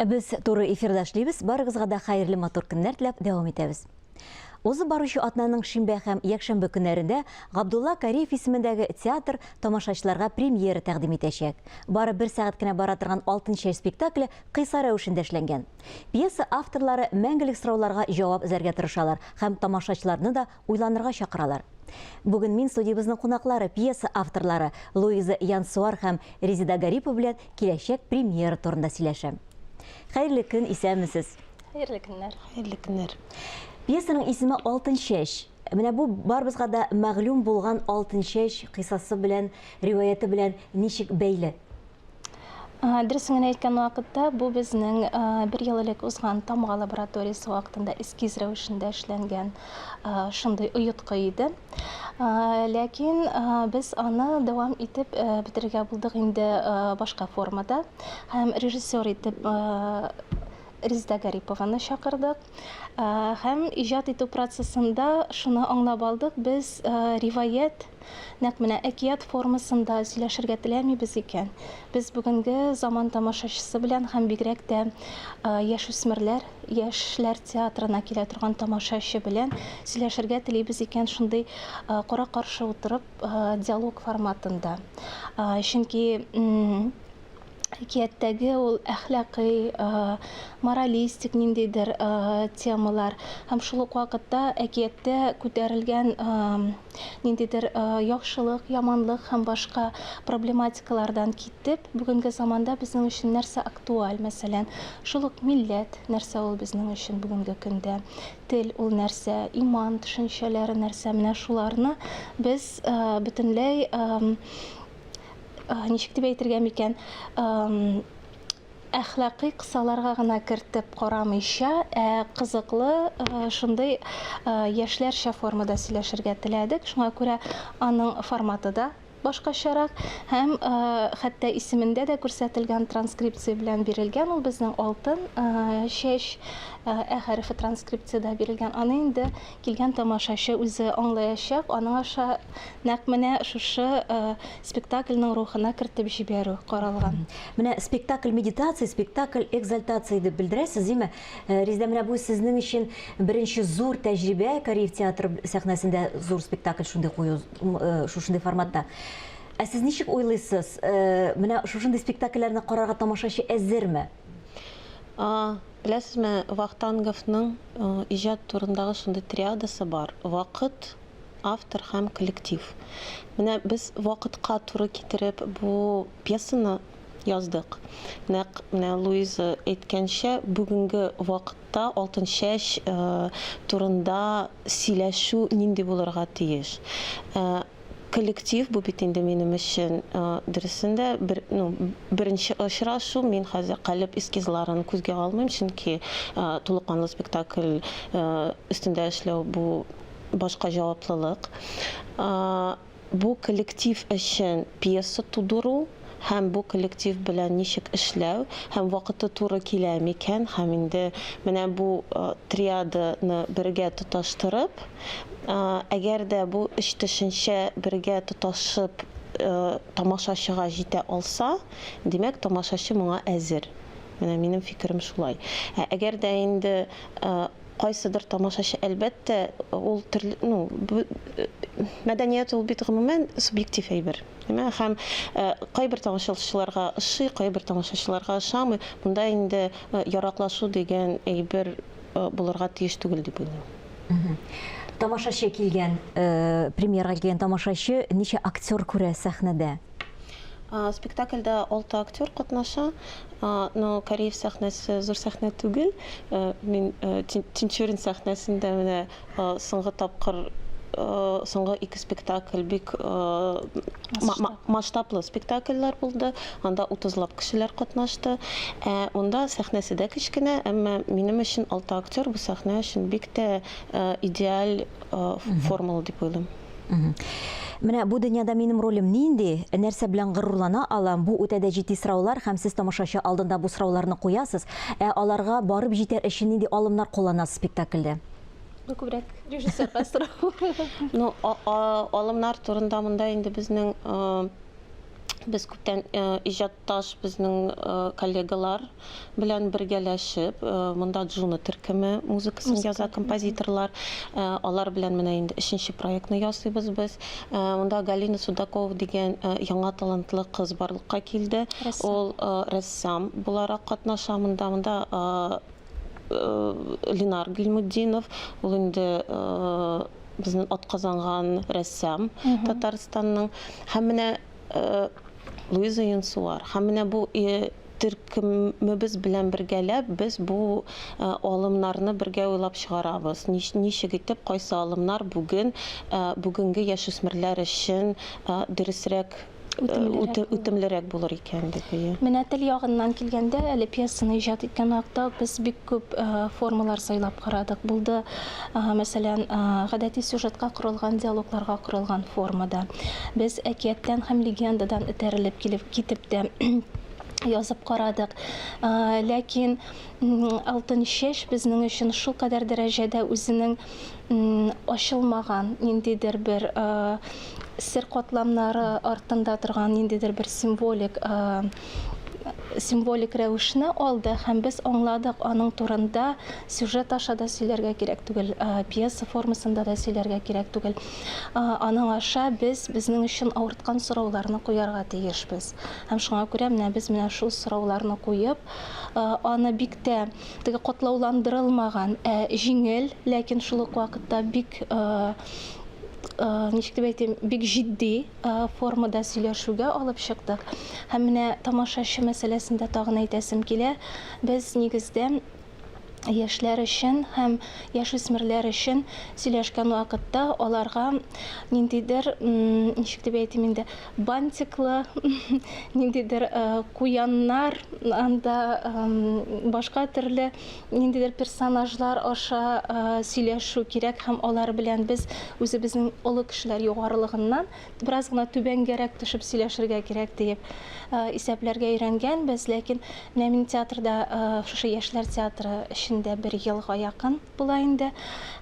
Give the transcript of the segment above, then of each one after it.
Без туры эфирда эшлибез. Барыгызга да хәерле матур көннәр теләп дәвам итәбез. Узып баручы атнаның шимбә һәм якшәмбе көннәрендә Габдулла Кариев исемендәге театр тамашачыларга премьера тәкъдим итәчәк. Бары бер сәгать кенә бара торган Алтын чәч спектакле кыйса рәвешендә эшләнгән. Пьеса авторлары мәңгелек сорауларга җавап эзләргә тырышалар һәм тамашачыларны да уйланырга чакыралар. Бүген мин студиябезнең кунаклары, пьеса авторлары Луиза Янсуар һәм Резеда Гарипова белән киләчәк премьера турында сөйләшәм. Хәерле көн, исәнмесез! Хәерле көннәр. Хәерле көннәр. Пьесаның исеме Алтын чәч. Менә бу барыбызга да мәгълүм булган Алтын чәч кыйссасы белән, риваяте белән ничек бәйле? Дөресен генә әйткән вакытта, бу безнең бер ел элек узган Тамга лабораториясе вакытында эскиз рәвешендә эшләнгән шундый оеткы иде. Ләкин без аны дәвам итеп бетерергә булдык инде башка формада. Һәм режиссер итеп Резеда Гарипованы чакырдык. Һәм иҗат итү процессында шуны аңлап алдык, без риваять, нәкъ менә әкият формасында сөйләшергә теләмибез икән. Без бүгенге заман тамашачысы белән һәм бигрәк тә яшүсмерләр, яшьләр театрына килә торган тамашачы белән сөйләшергә телибез икән, шундый кара-каршы утырып диалог форматында. Чөнки әкияттәге ул әхлакый, моралистик ниндидер темалар һәм шул ук вакытта әкияттә күтәрелгән ниндидер яхшылык, яманлык һәм башка проблематикалардан китеп, бүгенге заманда безнең өчен нәрсә актуаль, мәсәлән, шул ук милләт нәрсә ул безнең өчен бүгенге көндә, тел ул нәрсә, иман төшенчәләре нәрсә, менә шуларны без бөтенләй ничек дип әйтергә микән, әхлакый кысаларга гына кертеп карамыйча, ә кызыклы шундый яшьләрчә формада сөйләшергә теләдек. Шуңа күрә аның форматы да башкачарак һәм хәтта исемендә дә күрсәтелгән транскрипция белән бирелгән ул безнең алтын чәч ә хәрефе транскрипциядә бирелгән. Аны инде килгән тамашачы үзе аңлаячак, аның аша нәкъ менә шушы спектакльнең рухына кертеп җибәрү каралган. Менә спектакль медитация, спектакль экзальтация дип белдерәсез, димме? Резеда, менә бу сезнең өчен беренче зур тәҗрибә, Кариев театры сәхнәсендә зур спектакль шундый кую, шушындый форматта. Ә сез ничек уйлыйсыз, менә шушындый спектакльләрне карарга тамашачы әзерме? Беләсезме, Вахтанговның иҗат турындагы шундый триадасы бар, вакыт, автор һәм коллектив. Менә без вакытка туры китереп бу пьесаны яздык. Нәкъ менә Луиза әйткәнчә, бүгенге вакытта Алтынчәч турында сөйләшү нинди булырга тиеш. Коллектив бу бит инде минем өчен дөресен дә бер, ну, беренче очрашу. Мин хәзер калеб эскизларын күзгә алмыйм, чөнки тулыканлы спектакль өстендә эшләү бу башка җаваплылык. Бу коллектив өчен пьеса тудыру һәм бу коллектив белән ничек эшләү һәм вакыты туры килә микән һәм инде менә бу триаданы бергә тоташтырып, әгәр дә бу өч төшенчә бергә тоташып тамашачыга җитә алса, димәк, тамашачы моңа әзер. Менә минем фикерем шулай. Ә әгәр дә инде кайсыдыр тамашачы, әлбәттә, ул төрле, ну, мәдәният ул бит гомумән субъектив әйбер. Әмма һәм кайбер тамашачыларга ошый, кайбер тамашачыларга ошамый. Монда инде яраклашу дигән әйбер булырга тиеш түгел дип уйлыйм. Тамашачы килгән, премьерага килгән тамашачы ничә актер күрә сәхнәдә? Спектакльдә алты актер катнаша. Но Кариев сәхнәсе зур сәхнә түгел. Мин Тинчурин сәхнәсендә менә соңгы тапкыр соңгы ике спектакль бик масштаблы спектакльләр булды. Анда утызлап кешеләр катнашты. Ә монда сәхнәсе дә кечкенә, әмма минем өчен алты актер бу сәхнә өчен бик тә идеаль формула дип уйлыйм. Менә бу дөньяда минем ролем нинди, нәрсә белән горурлана алам, бу үтә дә җитди сораулар һәм сез тамашачы алдында бу сорауларны куясыз. Ә аларга барып җитәр өчен нинди алымнар кулланасыз спектакльдә? Бу күбрәк режиссерга сорау. Ну, алымнар турында монда инде безнең. Без күптән иҗатташ безнең коллегалар белән бергәләшеп, монда Джуна төркеме музыкасын яза композиторлар. Алар белән менә инде өченче проектны ясыйбыз без. Монда Галина Судакова дигән яңа талантлы кыз барлыкка килде. Ул рәссам буларак катнаша монда. Монда Ленар Гыйльмутдинов, ул инде безнең атказанган рәссам Татарстанның. Һәм менә Луиза Янсуар. Һәм менә бу төркемебез белән бергәләп без бу алымнарны бергә уйлап чыгарабыз. Ничек итеп, кайсы алымнар бүген, бүгенге яшүсмерләр өчен дөресрәк үтемлерәк булыр икән дип. Әйе. Менә тел ягыннан килгәндә, әле пьесаны иҗат иткән вакытта ук без бик күп формалар сайлап карадык. Булды, мәсәлән, гадәти сюжетка корылган диалогларга корылган формада. Без әкияттән һәм легендадан этәрелеп килеп китеп тә язып карадык. Ләкин Алтын чәч безнең өчен шулкадәр дәрәҗәдә үзенең ачылмаган ниндидер бер сер катламнары артында торган ниндидер бер символик символик рәвешне алды һәм без аңладык, аның турында сюжет аша да сөйләргә кирәк түгел, пьеса формасында да сөйләргә кирәк түгел. Аның аша без безнең өчен авырткан сорауларны куярга тиешбез. Һәм шуңа күрә менә без менә шул сорауларны куеп, аны бик тә теге катлауландырылмаган, ә җиңел, ләкин шул ук вакытта бик ничек дип әйтим, бик җитди формада сөйләшүгә алып чыктык. Һәм менә тамашачы мәсьәләсендә тагын әйтәсем килә, без нигездә яшьләр өчен һәм яшүсмерләр өчен сөйләшкән вакытта аларга ниндидер, ничек дип әйтим инде, бантиклы ниндидер куяннар, анда башка төрле ниндидер персонажлар аша сөйләшү кирәк һәм алар белән без үзебезнең олы кешеләр югарылыгыннан бераз гына түбәнгәрәк төшеп сөйләшергә кирәк диеп исәпләргә өйрәнгәнбез. Ләкин менә мин театрда, шушы яшьләр театры эчендә бер елга якын була инде.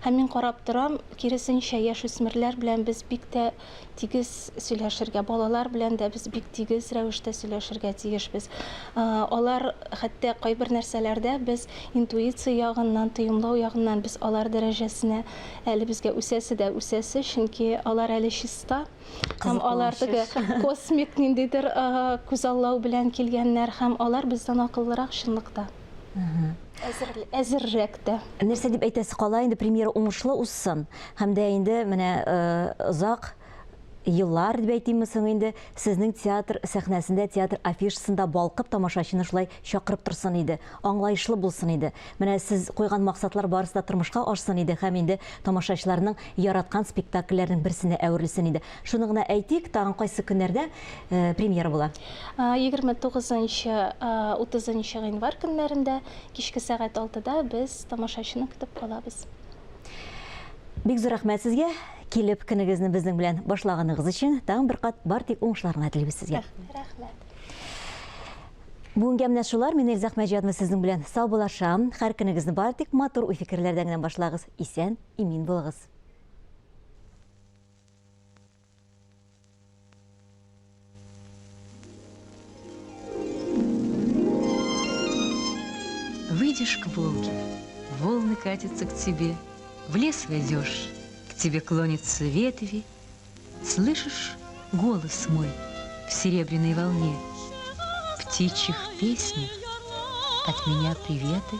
Һәм мин карап торам, киресенчә, яшүсмерләр белән без бик тә тигез сөйләшергә, балалар белән дә без бик тигез рәвештә сөйләшергә тиешбез. Алар хәтта кайбер нәрсәләрдә без интуиция ягыннан, тоемлау ягыннан без алар дәрәҗәсенә Әле безгә үсәсе дә үсәсе, чөнки алар әле чиста. Һәм алар теге космик ниндидер күзаллау белән килгәннәр һәм алар бездән акыллырак чынлыкта. Әзер, әзеррәк тә. Нәрсә дип әйтәсе кала инде, премьера уңышлы узсын. Һәм дә инде менә озак еллар дип әйтимме соң инде, сезнең театр сәхнәсендә, театр афишасында балкып тамашачыны шулай чакырып торсын иде, аңлаешлы булсын иде. Менә сез куйган максатлар барысы да тормышка ашсын иде һәм инде тамашачыларның яраткан спектакльләренең берсенә әверелсен иде. Шуны гына әйтик, тагын кайсы көннәрдә премьера була? 29 нчы, 30 нчы гыйнвар көннәрендә кичке сәгать алтыда без тамашачыны көтеп калабыз. Бик зур рәхмәт сезгә, килеп көнегезне безнең белән башлаганыгыз өчен. Тагын бер кат бар тик уңышлар гына телибез сезгә. Рәхмәт. Бүгенгә менә шулар. Мин Эльза Әхмәтҗанова сезнең белән саубуллашам. Һәр көнегезне бары тик матур уй-фикерләрдән генә башлагыз. Исән, имин булыгыз. Выйдешь к Волге, волны катятся к тебе, В лес войдешь, к тебе клонятся ветви, Слышишь голос мой в серебряной волне, В птичьих песнях от меня приветы.